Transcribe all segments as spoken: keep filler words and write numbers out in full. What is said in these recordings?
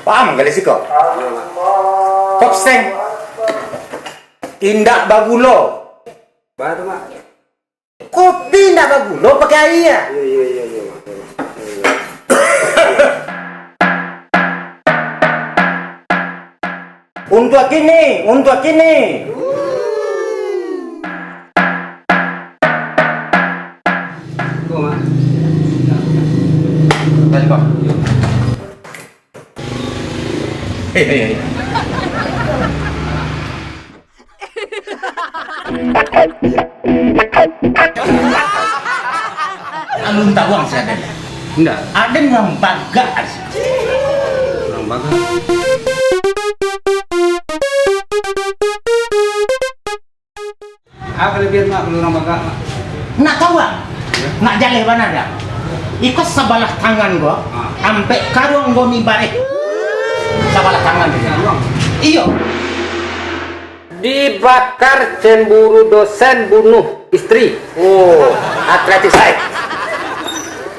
Paham kali siko? Kopseng. Indak bagulo. Baru, Mak. Kopi indak bagulo, pakai aia. Iya, iya, iya, iya, Mak. Iya, iya. Untuak kini, untuak kini. Balik, Pak. Hei, hei, hei. Alun tahu ang si Aden? Indak. Aden urang bagak, Aden. Urang bagak. Apo kalabiahan, Mak, kalau urang bagak, Mak? Nak tahu, Bang? Yo. Nak jaleh bana, dah. Iko sabalah tangan ko, ah, ampek karuang ko ni bareh. Sabalah tangan ko. Karuang? Iyo. Dibakar cemburu dosen bunuh istri. Oh, atletis ai.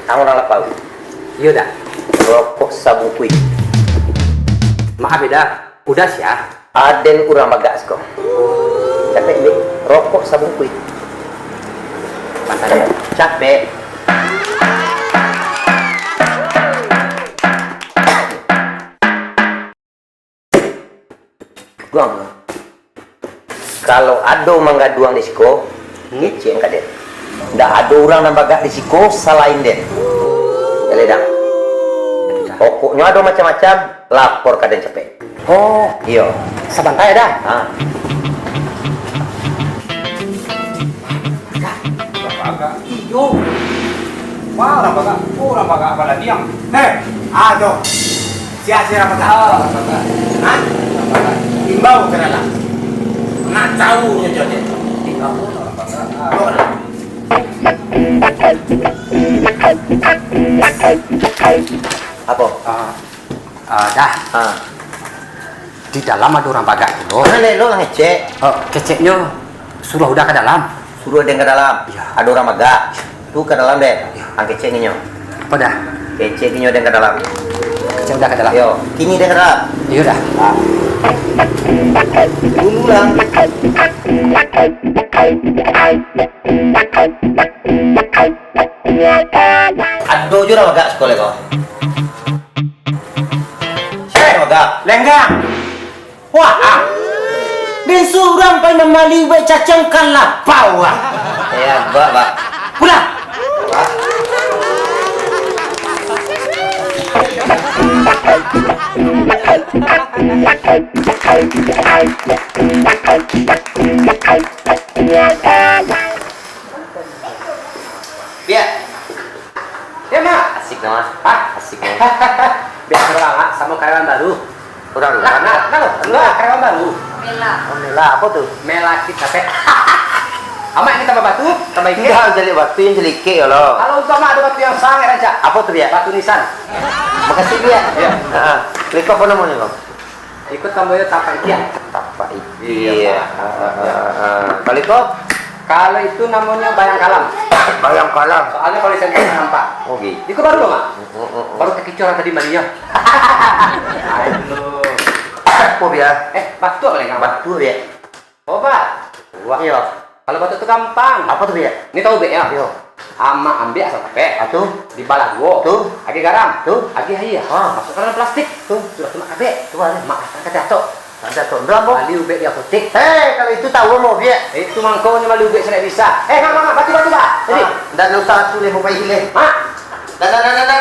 Ang urang lapau. Iyo, dah. Rokok sabungkuih. Maaf, yo, dah. Udah, sia. Aden urang bagak siko. Capek, ambiak rokok sabungkuih. Capek. Guang. Kalau ado manggaduang di siko, hmm, kecek ka den. Ndak ado urang nan bagak di siko salain den. Jaleh, Dang. Pokoknyo ado macam-macam, lapor ka den capek. Oh. Iyo. Sabanta yo, Da. Ha. Bagak, bagak. Iyo. Wah, urang bagak. Oh, urang bagak apo lai, Ang? Hei, ajo. Sia-sia urang bagak. Ah, urang bagak. Hah? Urang bagak. Imbau ka dalam. Nak tahu nyo jadi. Imbau urang bagak. Ah. Bawa dalam. Apo? Ah, Ah, Da. Ha. Di dalam ado urang bagak pulo. Ha, leh, lo lah ngecek. Oh, keceknyo suruah Uda ka dalam. Suruah den ka dalam. Iyo. Ado urang bagak. Tu ka dalam, den. Iyo. Ang kecek nyo. Apo, Da? Kecek nyo den ka dalam. Kecek Uda ka dalam. Yo, kini den ka dalam. Iyo, Da. Ha. Dulu lah. Ado jo urang bagak sakolah ko. Sia nan bagak? Lenggang. Wah, ah. Den surang pai mambali ubek cacang ka lapau, ah. Yo, Bak, Bak. Pulang. Biak. Yo, Mak. Asik, Mak. Hah? Asik, Mak. Biak urang, Mak, samo karyawan baru. Urang, urang. Nah, nah, nah, nah, karyawan baru. Mela. Oh, Mela, apo tu? Mela kita, Pek. Amak, ini tambah batu, tambah ikan. Indak, caliak batu nan caliak ikan yo lo. Kalau untuak Amak ado batu nan sangaik rancak. Apo tu, Biak? Batu nisan. Makasih, Biak. Yo. Ha. Iko apo namonyo, Bang? Iko tambah yo tapak ikia. Tapak ikia. Iyo, Pak. Ha, ha, ha, ha. Kalau iko? Kalau itu namonyo bayang kalam. Bayang kalam. Soalnyo kalau di senter nampak. Oh, gitu. Iko baru lo, Mak. Mm, mm, mm, mm. Baru takicuah tadi malinyo. Aduh. Apo, Biak? Eh, batu apo lai, Kang? Batu, Biak. Obat. Wah. Iyo. Kalau batu tu gampang. Apo tu, Biak? Ni tahu ubek yo? Iyo. Amak ambiak asam tapek. Ah, tu. Dibalah duo. Tu. Agiah garam. Tu. Agiah aia. Ha. Masukkan dalam plastik. Tu. Sudah tu Mak kabek. Tu, Bang. Mak asakan ka Datuk. Ka Datuk. Ndak, Bang. Bali ubek di apotek. Eh, kalau itu tahu, Bang, Biak. Itu mangkonyo bali ubek sanak bisa. Eh, Mak, Mak, Mak, batu, batu, Mak. Jadi. Ah, ndak usah tu leh, Bang, pai leh. Mak. Dah, dah, dah, dah, dah.